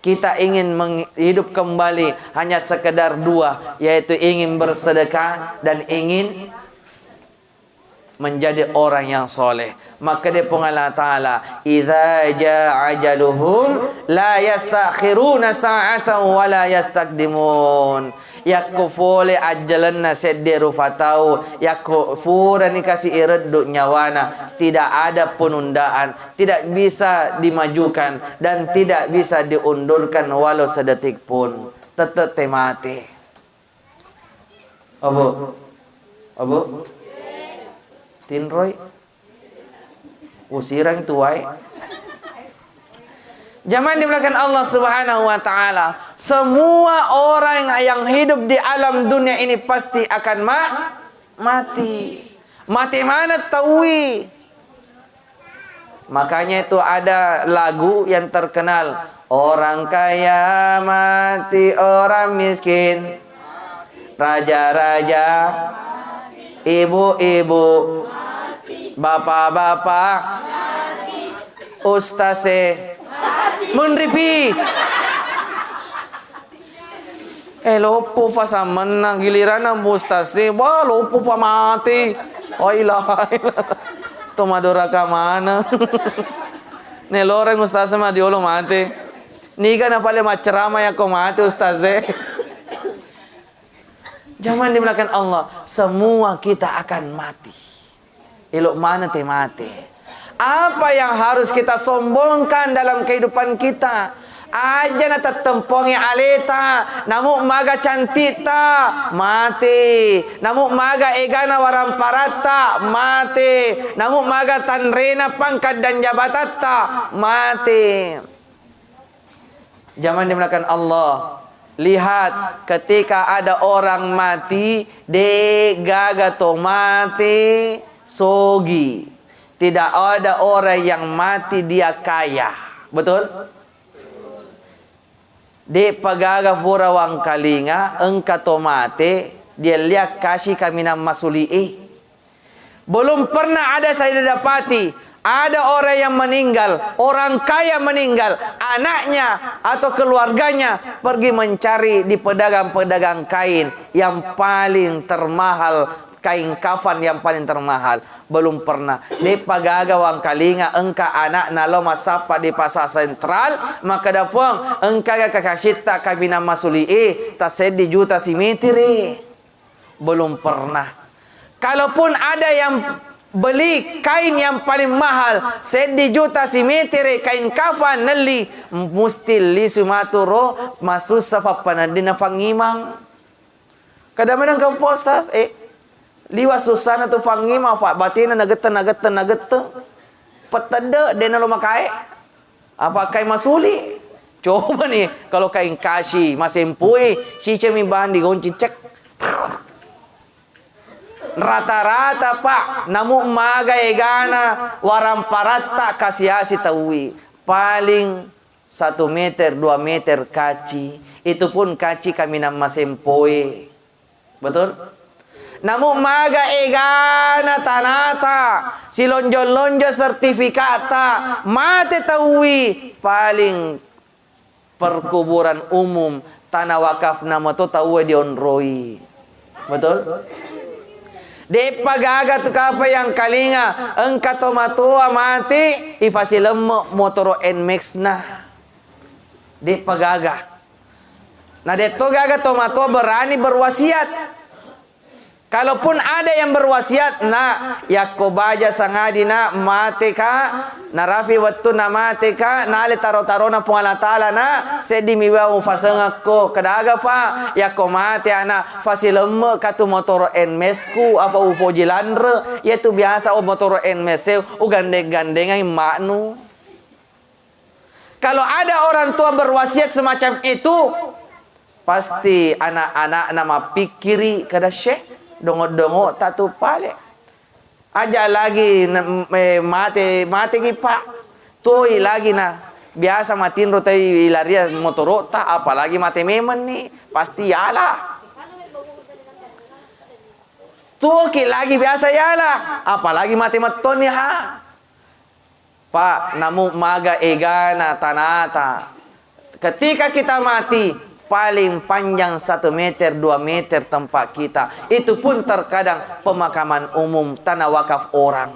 Kita ingin meng-, hidup kembali hanya sekedar dua, yaitu ingin bersedekah dan ingin menjadi orang yang soleh. Makkeda Puang Allah Ta'ala, "Idza jaa ajaluhum la yastakhiruna sa'atan wa la yastaqdimun." Yakko fole ajjalenna sedde rupa tau, yakko furani kasi ireddu nyawana, tidak ada penundaan, tidak bisa dimajukan dan tidak bisa diundurkan walau sedetik pun. Tette te mate. Abu. Abu. Tinroi. Usirang tuai. Jamaah dimuliakan Allah Subhanahu wa Ta'ala, semua orang yang hidup di alam dunia ini pasti akan ma-, mati. Mati mana taui? Makanya itu ada lagu yang terkenal, "Orang kaya mati, orang miskin, raja-raja, ibu-ibu, bapak-bapak, ustase, menripi." Eh, loppo pa sammenna, giliranna Ustaz e, wah, loppo pa mate. Oh, ilaha illallah. To madoraka maneng. Neloreng Ustaz e madiolo mate. Niga na pale maccerama yakko mate Ustaz e. Jamaah dimuliakan Allah, semua kita akan mati. Elo maneng te mate. Apa yang harus kita sombongkan dalam kehidupan kita? Aja na tettempongi aleta, namu maga cantikta, mate. Namu maga egana waramparatta, mate. Namu maga tanrena pangkat dan jabatatta, mate. Jamaah dimuliakan Allah, lihat, ketika ada orang mati, de gaga to mate sogi. Tidak ada orang yang mati dia kaya. Betul? De pagaga pura wangkalinga engka to mate, dia liak kasi kaminang masuli e. Belum pernah ada saya dapati, ada orang yang meninggal, orang kaya meninggal, anaknya atau keluarganya pergi mencari di pedagang-pedagang kain yang paling termahal, kain kafan yang paling termahal. Belum pernah. De'pa gaga wangkalinga engka anakna lao massappa di pasar sentral, makkeda, "Puang, engka ga kakasitta kaminang masuli e, tasseddi juta simitiri." Belum pernah. Kalaupun ada yang beli kain yang paling mahal, seddi juta simetere kain kafan nelli, musti lisu matu ro, masussa pappaneddinna pangimang. Kada menang ke posas, eh, liwa sussana tu pangimang, Pak, batena nagette, nagette, nagette. Petedde, dena lo makae. Apa kain masuli? Coba nih, kalau kain kasi masempue, sicemi bahan digonci, cek. Rata-rata, Pak, namu maga egana waramparatta kasiasi taui. Paling satu meter, dua meter kaci. Itu pun kaci kaminang masempoe. Betul? Namu maga egana tanata, silonjong-lonjong sertifikata, mate taui, paling perkuburan umum, tanah wakafna mato tauwe dionroi. Betul? De'pa gaga tu kapa yang kalinga, engka to matoa mate, ifasilemme motoro N Max na. De'pa gaga. Na de'to gaga to matoa berani berwasiat. Kalaupun ada yang berwasiat, "Nak, yakko baja sangadi, Nak, mate ka, narapi wettu na mate ka, nale taro-tarona Puang Allah Taala, Nak, seddi mi bawang ufasengekko." Kedaga, Pak, yakko mate anak, fasilemme ka tu motoro N Max ku, apa upoji lanre, yaitu biasa o motoro N Max e, ugandeng-gandengai maknu. Kalau ada orang tua berwasiat semacam itu, pasti anak-anakna mappikkiri, kada, "Syekh, dongo-dongo ta tu pale. Aja lagi na-, eh, mate, mate ki, Pak. Tuoi lagi na biasa matinro tai ilaria motoro ta, apalagi mate memeng ni, pasti yala. Tuoki lagi biasa yala, apalagi mate mettoni, ha." Pak, namu maga egana tanata. Ketika kita mati, paling panjang satu meter, dua meter tempat kita. Itu pun terkadang pemakaman umum, tanah wakaf orang.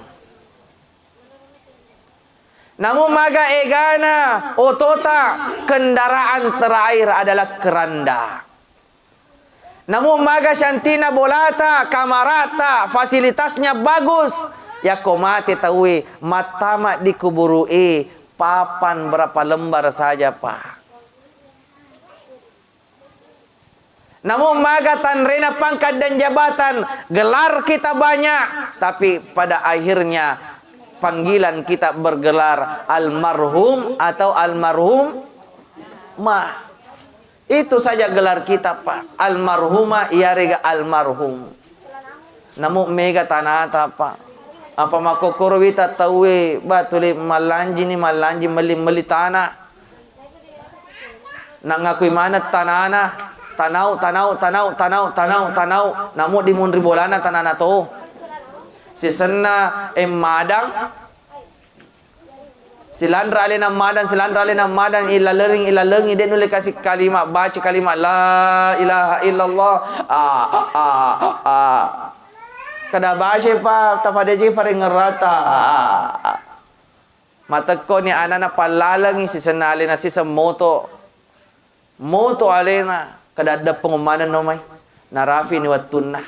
Namu maga egana otota, kendaraan terakhir adalah keranda. Namu maga syantikna bolata, kamarata, fasilitasnya bagus. Yakko mate tauwe, mattama di kuburu e, papan berapa lembar saja, Pak. Namu maga tanrena pangkat dan jabatan, gelar kita banyak, tapi pada akhirnya panggilan kita bergelar almarhum atau almarhumah. Itu saja gelar kita, Pak. Almarhumah, iyarega almarhum. Namu mega tanata, Pak. Apa makkokoro wita tauwe, ba, tuli mallanjini, mallanji, melli-melli tanah. Nangakui maneng tanana, tanau, tanau, tanau, tanau, tanau, tanau. Namu dimunri bolana tanana to. Sisenna emmadang, Silanra alena madang, silanra alena madang, ilaleng, ilalengi, de nulle kasi kalima, baca kalima la ilaha illallah. Ah, ah, ah, ah, ah. Kada baca pa, tapadeji parengngerata. Ah, ah, ah. Matekkoni anana pallalengi sisenna alena siseng moto. Moto alena, kada addeppung maneng no mai. Narafini wettunna.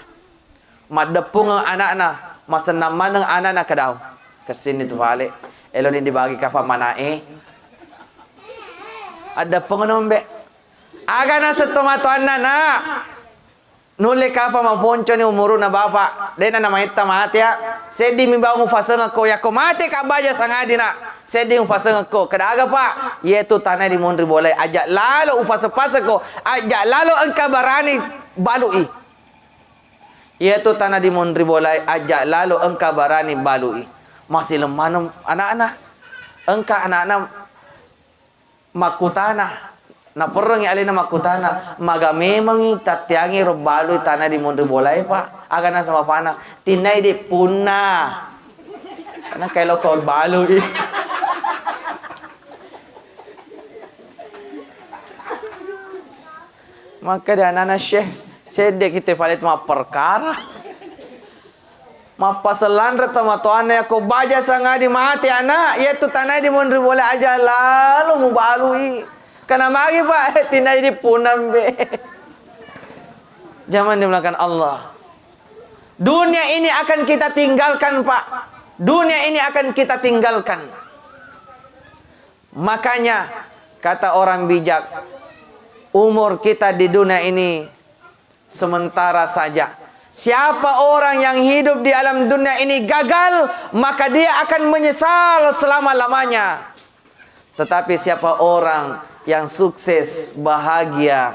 Maddeppungeng anakna, masennang maneng anakna, kedau. Kessinni tu pale. Eloni dibagi kapa manae. Addeppung no mbe. Aga naseng tomatoanna, Nak? Nulle kapa maponconi umuru'na bapa, de'na namaitta matea. Seddimi bawang ufasengekko, yakko mate ka baja sangadina, sedding ufasengekko. Kedaga, Pak? Yetu tanae di munri bolae, aja lalo ufase-faseko, aja lalo engka barani balui. Yetu tana di munri bolae, aja lalo engka barani balui. Masih lemano anakna, engka anakna makkutana, naperrengngi alena makkutana, maga memengngi tatteangngi ro balui tana di munri bolae, Pak? Aga naseng bapana, tinnai de punna. Karena kaelo ko balui. Maka di anana Syekh, sedde kita palet mapperkara. Mappasellanre tomatoanna, yakko baja sangadi mate ana, yetu tanae di munri bola aja lalo mubalui. Kana magi, Pak? Tinai di punambe. Jangan dimuliakan Allah. Dunia ini akan kita tinggalkan, Pak. Dunia ini akan kita tinggalkan. Makanya, kata orang bijak, umur kita di dunia ini sementara saja. Siapa orang yang hidup di alam dunia ini gagal, maka dia akan menyesal selama-lamanya. Tetapi siapa orang yang sukses, bahagia,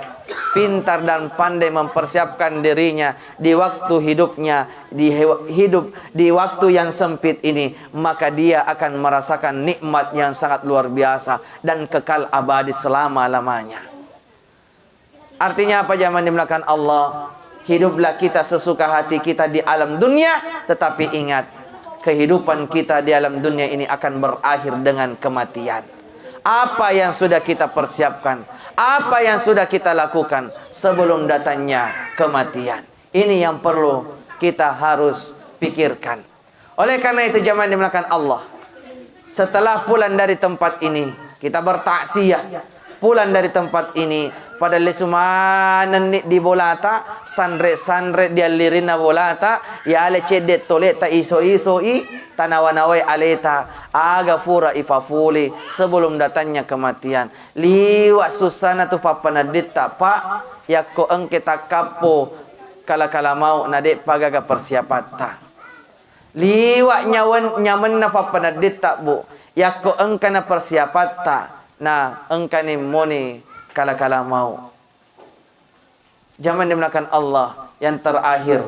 pintar dan pandai mempersiapkan dirinya di waktu hidupnya, di hewa-, hidup di waktu yang sempit ini, maka dia akan merasakan nikmat yang sangat luar biasa dan kekal abadi selama-lamanya. Artinya apa, jamaah dimuliakan Allah? Hiduplah kita sesuka hati kita di alam dunia, tetapi ingat, kehidupan kita di alam dunia ini akan berakhir dengan kematian. Apa yang sudah kita persiapkan, apa yang sudah kita lakukan sebelum datangnya kematian? Ini yang perlu kita harus pikirkan. Oleh karena itu, jamaah dimuliakan Allah, setelah pulang dari tempat ini, kita bertaksiah. Pulang dari tempat ini, pada lesu manenni di bolata, sanre-sanre di allirinna bolata, yale cedde toleta iso-isoi, tanawa-nawai aleta, aga pura ipafuli sebelum datangnya kematian. Liwa sussana tu pappanedditta, Pak, yakko engke takkappo kala-kala mau na de'pa gaga persiapatta. Liwa nyawen-, nyamenna pappanedditta, Bu. Yakko engkana persiapatta, na engkani moni kala-kala mau. Jamaah dimuliakan Allah, yang terakhir,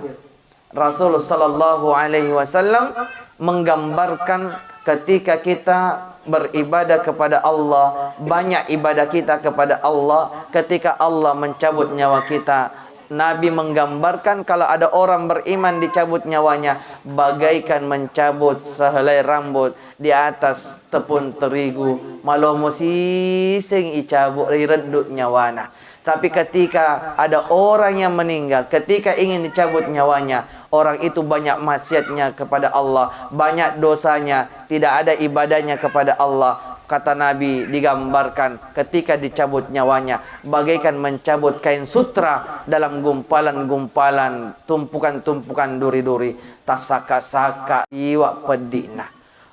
Rasul sallallahu alaihi wasallam menggambarkan ketika kita beribadah kepada Allah, banyak ibadah kita kepada Allah, ketika Allah mencabut nyawa kita, Nabi menggambarkan kalau ada orang beriman dicabut nyawanya, bagaikan mencabut sehelai rambut di atas tepung terigu, malomo siseng icabut, ireddu nyawana. Tapi ketika ada orang yang meninggal, ketika ingin dicabut nyawanya, orang itu banyak maksiatnya kepada Allah, banyak dosanya, tidak ada ibadahnya kepada Allah. Kata Nabi, digambarkan ketika dicabut nyawanya, bagaikan mencabut kain sutra dalam gumpalan-gumpalan, tumpukan-tumpukan duri-duri, tassaka-saka iwa peddi'na.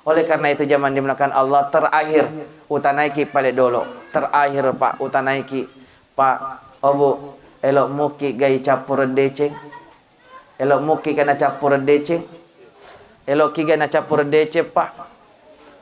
Oleh karena itu, jamaah dimuliakan Allah, terakhir utanaiki pale dolo. Terakhir, Pak, utanaiki, Pak, Obu, elo muki gai cappureng deceng. Elo muki kana cappureng deceng. Elo ki gai nacappureng deceng, Pak.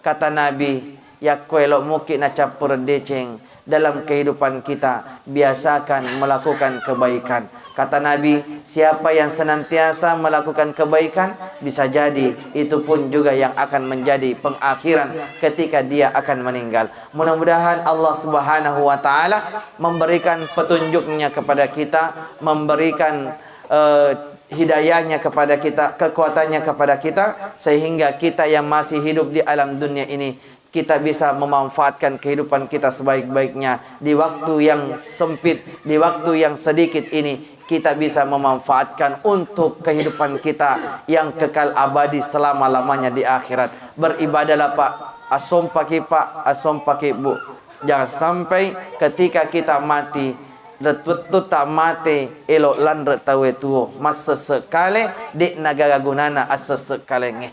Kata Nabi, yakko elo muki nacappureng deceng, dalam kehidupan kita, biasakan melakukan kebaikan. Kata Nabi, siapa yang senantiasa melakukan kebaikan, bisa jadi itu pun juga yang akan menjadi pengakhiran ketika dia akan meninggal. Mudah-mudahan Allah Subhanahu wa Ta'ala memberikan petunjuknya kepada kita, memberikan, eh, hidayahnya kepada kita, kekuatannya kepada kita, sehingga kita yang masih hidup di alam dunia ini kita bisa memanfaatkan kehidupan kita sebaik-baiknya di waktu yang sempit, di waktu yang sedikit ini, kita bisa memanfaatkan untuk kehidupan kita yang kekal abadi selama-lamanya di akhirat. Beribadahlah, Pak. Asompaki, Pak. Asompaki, Bu. Jangan sampai ketika kita mati, lettu-, wettu ta mate, elo lanre tauwe tuo. Massesse kale, de nagaga gunana assesse kalengnge.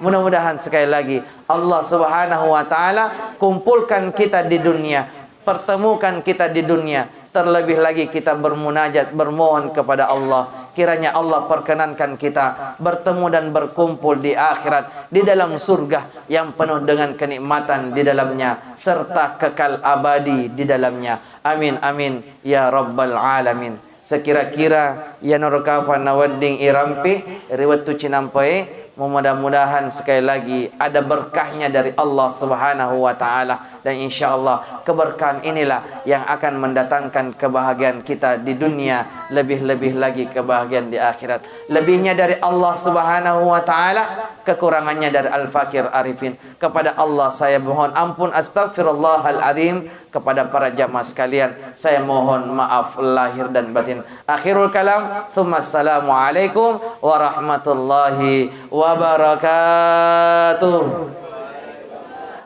Mudah-mudahan sekali lagi Allah Subhanahu wa Ta'ala kumpulkan kita di dunia, pertemukan kita di dunia, terlebih lagi kita bermunajat, bermohon kepada Allah. Kiranya Allah perkenankan kita bertemu dan berkumpul di akhirat, di dalam surga yang penuh dengan kenikmatan di dalamnya, serta kekal abadi di dalamnya. Amin, amin, ya rabbal alamin. Sekira-kira iyanaro kafa nawedding irampe ri wettu cinampae, mudah-mudahan sekali lagi ada berkahnya dari Allah Subhanahu wa Ta'ala. Dan insya Allah, keberkahan inilah yang akan mendatangkan kebahagiaan kita di dunia, lebih-lebih lagi kebahagiaan di akhirat. Lebihnya dari Allah Subhanahu wa Ta'ala, kekurangannya dari Al-Fakir Arifin. Kepada Allah saya mohon ampun, astagfirullahaladzim. Kepada para jamaah sekalian, saya mohon maaf lahir dan batin. Akhirul kalam, tsumma assalamualaikum warahmatullahi wabarakatuh.